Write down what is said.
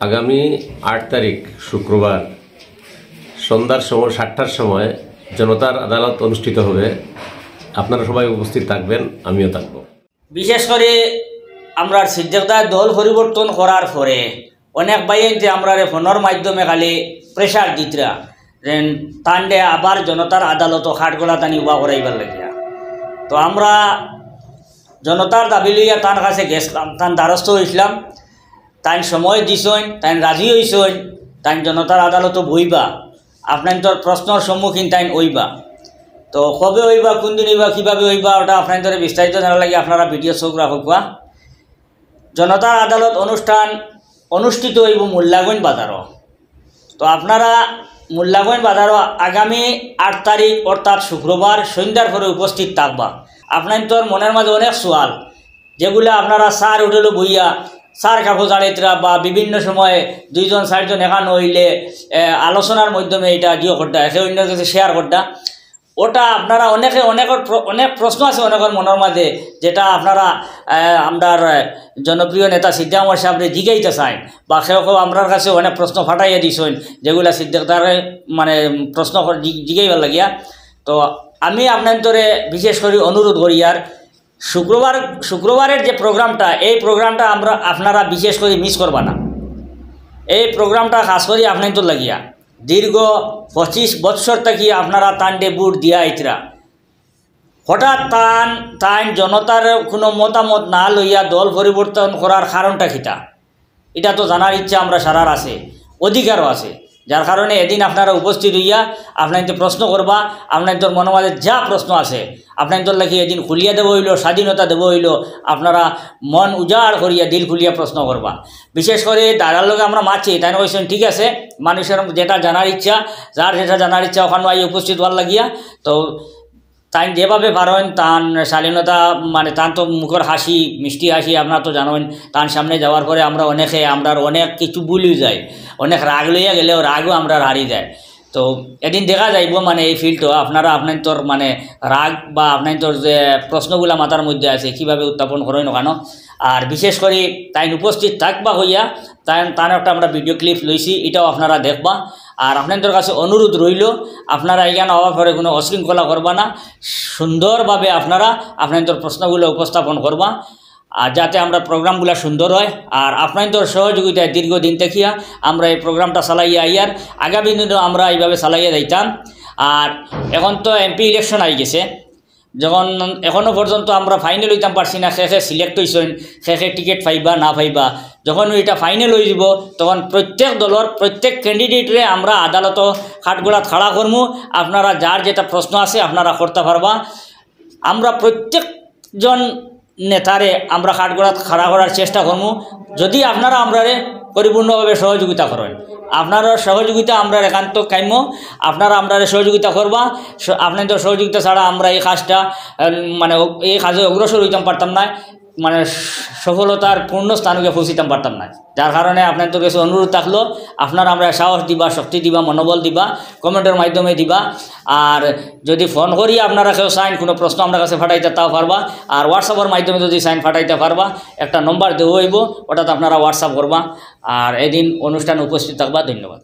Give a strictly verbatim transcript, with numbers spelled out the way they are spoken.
আগামী আট তারিখ শুক্রবার সন্ধ্যার সময়, সাতটার সময় জনতার আদালত অনুষ্ঠিত হবে। আপনারা সবাই উপস্থিত থাকবেন, আমিও থাকব। বিশেষ করি আমরার সিদ্দিকদায় দল পরিবর্তন করার পরে অনেক ভাইয়াইন্তে আমরারে ফোনর মাধ্যমে খালি প্রেশার দিতরা, যেন তানরে আবার জনতার আদালতো কাঠগড়াত আনি উবা করাইবার লাগিয়া। তো আমরা জনতার দাবি লইয়া তান কাছে গেছলাম, তান দ্বারস্থ অইছলাম। তাইন সময় দিছইন, তাইন রাজি অইছইন, তাইন জনতার আদালতো বইবা, আপনাইন্তর প্রশ্নর সম্মুখীন তাইন অইবা। তো কবে অইবা, কুন দিন অইবা, কিভাবে অইবা, ওটা আপনাইন্তরে বিস্তারিত জানার লাগি আপনারা ভিডিও চোখ রাখউক্কা। জনতার আদালত অনুষ্ঠান অনুষ্ঠিত অইবো মোল্লাগঞ্জ বাজারো। তো আপনারা মোল্লাগঞ্জ বাজারো আগামী আট তারিখ অর্থাৎ শুক্রবার সন্ধ্যার পরে উপস্থিত থাকবা। আপনাইন্তর মনের মাঝে অনেক সওয়াল, যেগুলা আপনারা চার হোটেলো বইয়া চার কাপো জাড়িতরা বা বিভিন্ন সময় দুইজন চাইরজন এখান অইলে, এ, আলোচনার মাধ্যমে এটা জিও করতা, একে অন্যর কাছে শেয়ার করতা। ওটা আপনারা অনেকে, অনেকের প্র-, অনেক প্রশ্ন আছে অনেকের মনের মাঝে, যেটা আপনারা, এ, আমরার, এ, জনপ্রিয় নেতা সিদ্দিক আহমদ সাহেবরে জিগাইতা চাইন, বা কেউ কেউ আমরার কাছে অনেক প্রশ্ন ফাটাইয়া দিছইন, যেগুলা সিদ্দিকদারে মানে প্রশ্ন কর-, জি-, জিগাইবার লাগিয়া। তো আমি আপনাইন্তরে বিশেষ করি অনুরোধ করিয়ার, শুক্রবার, শুক্রবারের যে প্রোগ্রামটা, এই প্রোগ্রামটা আমরা, আপনারা বিশেষ করি মিস করবা না। এই প্রোগ্রামটা খাস করি আপনাইন্তর লাগিয়া। দীর্ঘ পঁচিশ বৎসর থাকি আপনারা তানরে ভোট দিয়া আইতরা। হঠাৎ তান, তাইন জনতার কুনু মতামত না লইয়া দল পরিবর্তন করার কারণটা কিতা? এটা তো জানার ইচ্ছা আমরা সারার আছে, অধিকারও আছে, যার কারণে এদিন আপনারা উপস্থিত অইয়া আপনাইন্তর প্রশ্ন করবা, আপনাইন্তর মনর মাঝে যা প্রশ্ন আছে, আপনাইন্তর লাগি এদিন খুলিয়া দেওয়া অইলো, স্বাধীনতা দেওয়া অইলো, আপনারা মন উজাড় করিয়া, দিল খুলিয়া প্রশ্ন করবা। বিশেষ করি দাদার লগে আমরা মাতছি, তাইন কইছইন, "ঠিক আছে, মানুষের যেটা জানার ইচ্ছা, যার যেটা জানার ইচ্ছা, ওখানে আইয়া উপস্থিত অওয়ার লাগিয়া।" তো তাইন যেভাবে পারইন, তান শালীনতা, মানে, তান তো মুখর হাসি, মিষ্টি হাসি, আপনারা তো জানইন, তান সামনে যাওয়ার পরে আমরা অনেকে, আমরার অনেক কিছু ভুলি যাই, অনেক রাগ লইয়া গেলেও রাগও আমরার হারি যায়। তো এদিন দেখা যাইবো, মানে, এই ফিল্ডও আপনারা আপনাইন্তর, মানে, রাগ বা আপনাইন্তর যে প্রশ্নগুলা মাথার মধ্যে আছে, কিভাবে উত্থাপন করইন ওখানো। আর বিশেষ করি তাইন উপস্থিত থাকবা হইয়া, তান, তান একটা আমরা ভিডিও ক্লিপ লইছি, এটাও আপনারা দেখবা। আর আপনাইন্তর কাছে অনুরোধ রইলো, আপনারা এখানে আওয়ার পরে কুনু অশৃঙ্খলা করবা না, সুন্দরভাবে আপনারা আপনাইন্তর প্রশ্নগুলা উপস্থাপন করবা, আর যাতে আমরার প্রোগ্রামগুলা সুন্দর হয়। আর আপনাইন্তর সহযোগিতায় দীর্ঘদিন থাকিয়া আমরা এই প্রোগ্রামটা চালাইয়া আইয়ার, আগামী দিনও আমরা এইভাবে চালাইয়া যাইতাম। আর এখন তো এমপি ইলেকশন আই গেছে, যখন এখনো পর্যন্ত আমরা ফাইনাল অইতাম পারছি না, কে কে সিলেক্ট অইছইন, কে কে টিকিট পাইবা না পাইবা। যখন ওইটা ফাইনাল অইযিবো, তখন প্রত্যেক দলর প্রত্যেক ক্যান্ডিডেটরে আমরা আদালতো কাঠগড়াত খাড়া করমু। আপনারা যার যেটা প্রশ্ন আছে আপনারা করতা পারবা। আমরা প্রত্যেকজন নেতারে আমরা কাঠগড়াত খাড়া করার চেষ্টা করমু, যদি আপনারা আমরারে পরিপূর্ণভাবে সহযোগিতা করইন। আপনারার সহযোগিতা আমরার একান্ত কাম্য, আপনারা আমরারে সহযোগিতা করবা। স-, আপনাইন্তর সহযোগিতা ছাড়া আমরা এই কাজটা, আহ, মানে, অ-, এই কাজে অগ্রসর অইতাম পারতাম না, মানে, স-, সফলতার পূর্ণ স্থানকে পৌঁছিতাম পারতাম না। যার কারণে আপনাইন্তর কাছে অনুরোধ থাকলো, আপনারা আমরারে সাহস দিবা, শক্তি দিবা, মনোবল দিবা, কমেন্টর মাধ্যমে দিবা। আর যদি ফোন করি আপনারা কেউ চাইন, কুনু প্রশ্ন আমরার কাছে ফাটাইতা, তাও পারবা। আর WhatsApp-র মাধ্যমে যদি চাইন ফাটাইতা পারবা, একটা নম্বর দেওয়া অইবো, ওটাত আপনারা WhatsApp করবা। আর এদিন অনুষ্ঠানে উপস্থিত থাকবা। ধন্যবাদ।